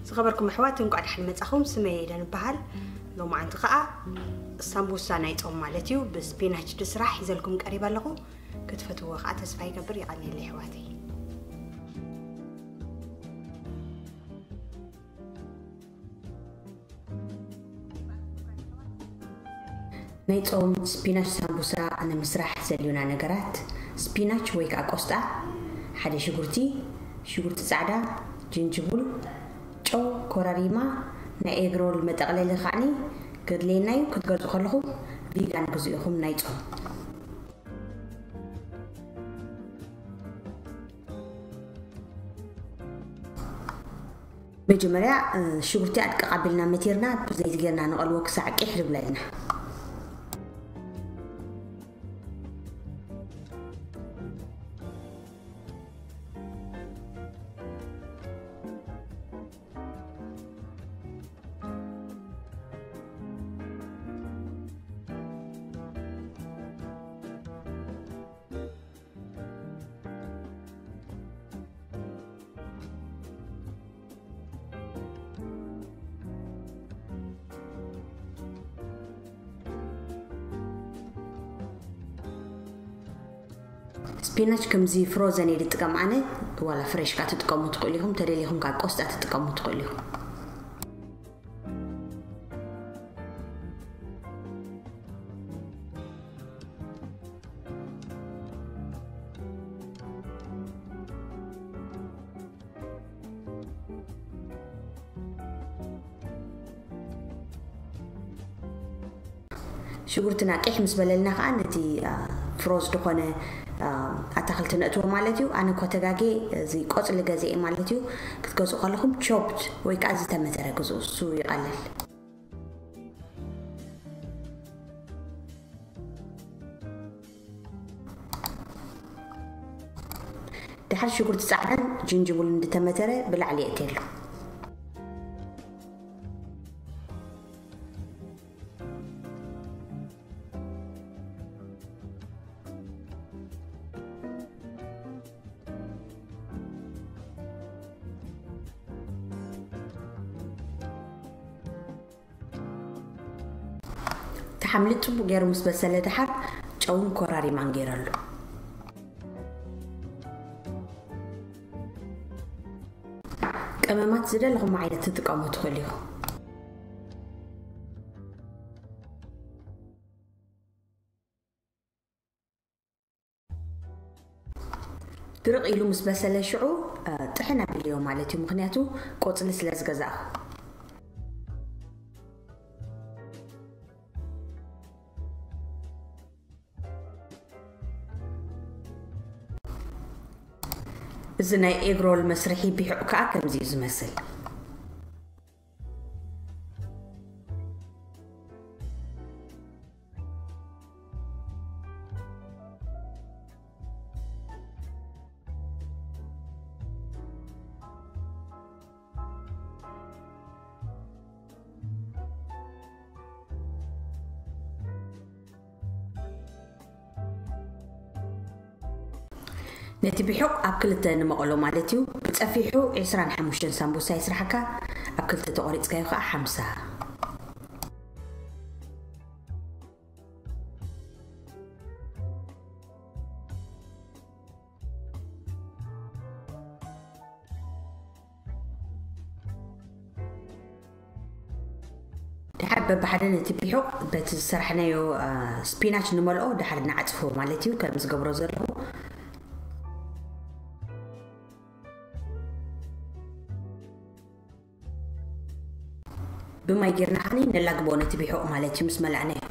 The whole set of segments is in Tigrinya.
ዝኸበርኩም ኣሕዋት፣ እንኳዕ ደሓን መጻኹም። ስመይ ኤደን እበሃል። ሎማዓንቲ ከኣ ሳምቡሳ ናይ ጾም ማለት እዩ፣ ብስፒናች ዝስራሕ ሒዘልኩም ቀሪበ ኣለኹ። ክትፈትዎ ከኣ ተስፋ ይገብር። የቐንየለይ ኣሕዋተይ። ናይ ጾም ስፒናች ሳምቡሳ ንምስራሕ ዘድልዩና ነገራት፣ ስፒናች ወይ ከኣ ቆስጣ፣ ሓደ ሽጉርቲ፣ ሽጉርቲ ጻዕዳ፣ ጅንጅቡል፣ ጨው፣ ኮራሪማ፣ ናይ ኤግሮል መጠቕለሊ ከዓኒ ገድልየና እዩ። ክትገዝኡ ከለኹም ቪጋን ግዙ ኢኹም ናይ ጾም። መጀመርያ፣ እ፣ ሽጉርቲ ኣድቅቕ ኣቢልና መቲርና ብዘይቲ ጌርና ንቐልዎ ክሳዕ ቂሕ ዝብለልና። ስፒናች ከምዚ ፍሮዘን እየ ዝጥቀም ኣነ። ዋላ ፍሬሽ ከኣ ትጥቀሙ ትኽእሉ ኢኹም፣ ተደሊኹም ከኣ ቆስጣ ትጥቀሙ ትኽእሉ ኢኹም። ሽጉርትና ቂሕ ምስ በለልና ከኣ ነቲ፣ አ፣ ፍሮዝ ዝኾነ፣ አ፣ ኣታኽልቲ ነእትዎ ማለት እዩ። ኣነ እኳ ተጋጌ እዚ ቆጽሊ ገዚኤ ማለት እዩ። ክትገዝኡ ከለኹም ቾፕድ ወይ ከኣ ዝተመተረ ግዝኡ፣ እሱ ይቐልል። ድሓር ሽጉርቲ ጻዕዳን ጅንጅቡልን ዝተመተረ ብላዕሊ የእትየሉ። ተሓምሊ ጽቡቕ ገይሩ ምስ በሰለ ድሓር ጨውን ኮራሪማን ገይረሉ። ቀመማት ዝደለኹም ዓይነት ትጥቀሙ ትኽእሉ ኢኹም። ድርቕ ኢሉ ምስ በሰለ ሽዑ፣ እ፣ ጥሕን ኣቢለዮ ማለት እዩ፣ ምኽንያቱ ቆጽሊ ስለ ዝገዛእኹ። እዚ ናይ ኤግሮል መስርሒ ቢሑቕ ከኣ ከምዚ እዩ ዝመስል። ነቲ ቢሑቕ ኣብ ክልተ ንመቐሎ ማለት እዩ። ብጸፊሑ ዕስራን ሓሙሽተን ሳምቡሳ ይስራሓካ፣ ኣብ ክልተ ተቖሪጽካዮ ከኣ ሓምሳ። ድሓር በብሓደ ነቲ ቢሑቕ በቲ ዝሰራሕናዮ፣ አ፣ ስፒናች ንመልኦ፣ ድሓር ንዓጽፎ ማለት እዩ፣ ከም ዝገብሮ ዘለኹ። ብማይ ጌርና ከዓኒ ነላግቦ ነቲ ቢሑቕ ማለት እዩ፣ ምስ መላእናዮ።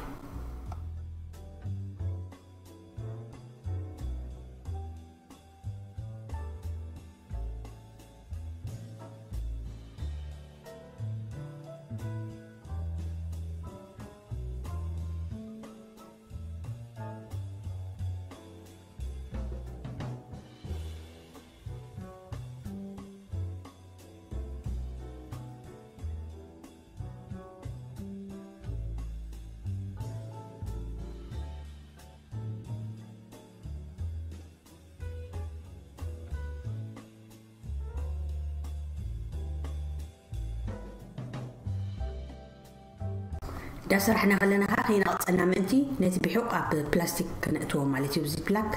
እንዳሰራሕና ከለና ከዓ ከይነቐፀና ምእንቲ ነቲ ቢሑቕ ኣብ ፕላስቲክ ከነእትዎ ማለት እዩ ብዚ ፕላክ።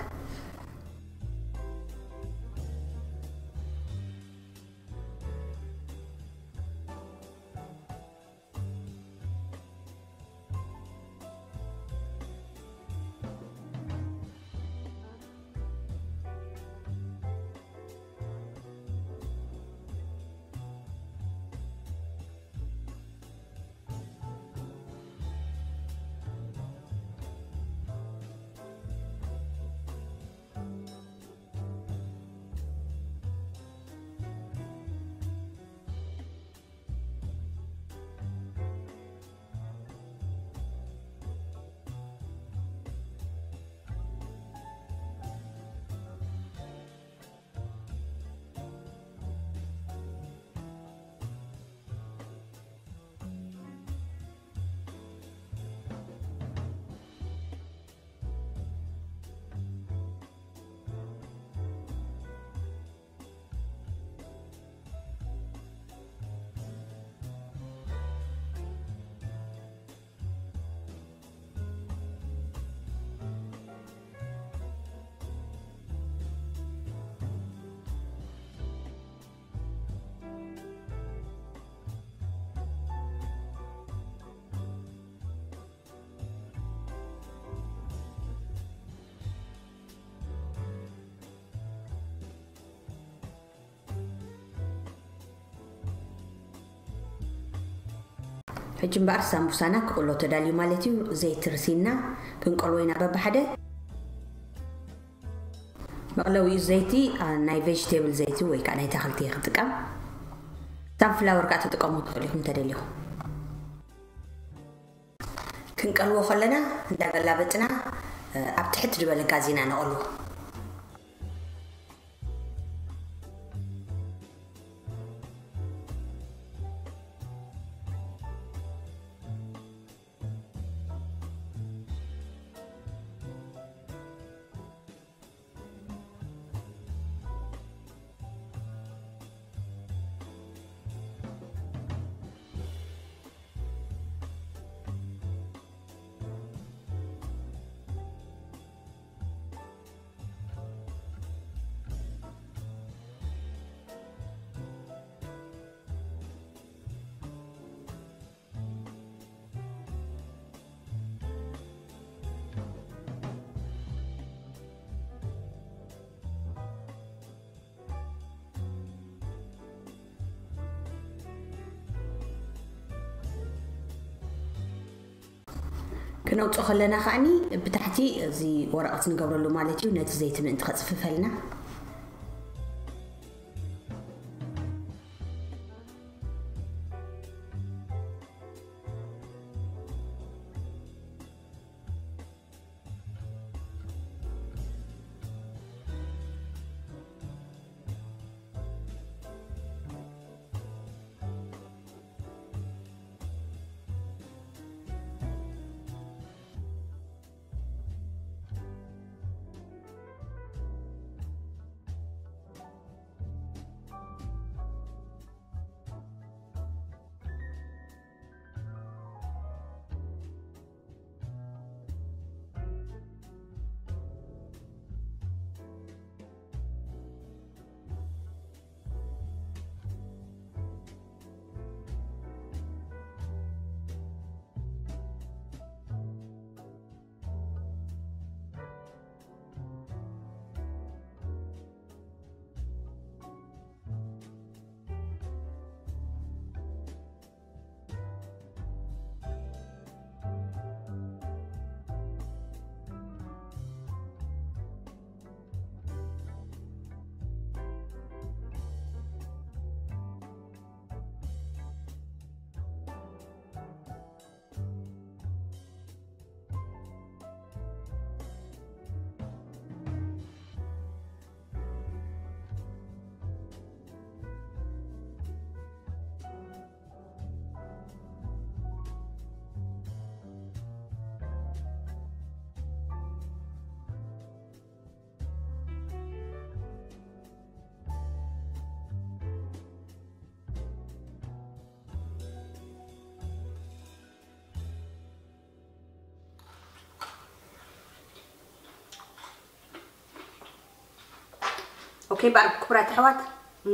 ሕጂ እምበኣር ሳምቡሳና ክቕሎ ተዳልዩ ማለት እዩ። ዘይቲ ርሲና ክንቀልዎ ኢና በብሓደ። መቕለዊኡ ዘይቲ፣ አ፣ ናይ ቬጅቴብል ዘይቲ ወይ ከዓ ናይ ተኽልቲ ክጥቀም። ሳንፍላወር ከዓ ትጥቀሙ ትኽእሉ ኢኹም ተደሊኹም። ክንቀልዎ ከለና እንዳገላበጥና፣ እ፣ ኣብ ትሕት ዝበለ ጋዝ ኢና ነቐልዎ። ክነውፅኦ ከለና ከዓኒ ብታሕቲ እዚ ወረቐት ንገብረሉ ማለት እዩ፣ ነቲ ዘይቲ ምእንቲ ከፅፍፈልና። ኦኬ፣ እምበኣር ክቡራት ኣሕዋት፣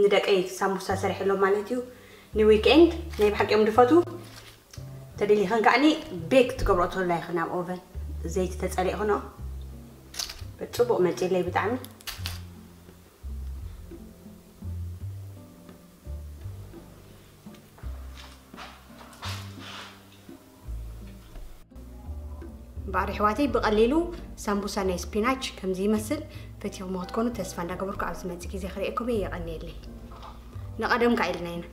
ንደቀይ ሳምቡሳ ሰሪሐሎም ማለት እዩ። ንዊኬንድ ናይ ብሓቂ እዮም ዝፈትዉ። ተደሊኸን ከዓኒ ቤክ ትገብሮ ትኽእላ ኢኽን ኣብ ኦቨን፣ ዘይቲ ተጸሊእኽንኦ። ጽቡቕ መጺለይ ብጣዕሚ። እምበኣር ኣሕዋተይ፣ ብቐሊሉ ሳምቡሳ ናይ ስፒናች ከምዚ ይመስል። ፈቲኹሞ ክትኮኑ ተስፋ እንዳገበርኩ ኣብ ዝመጽእ ግዜ ክርእየኩም እየ። የቐንየለይ። ንቐደም ከኣ ኢልና ኢና።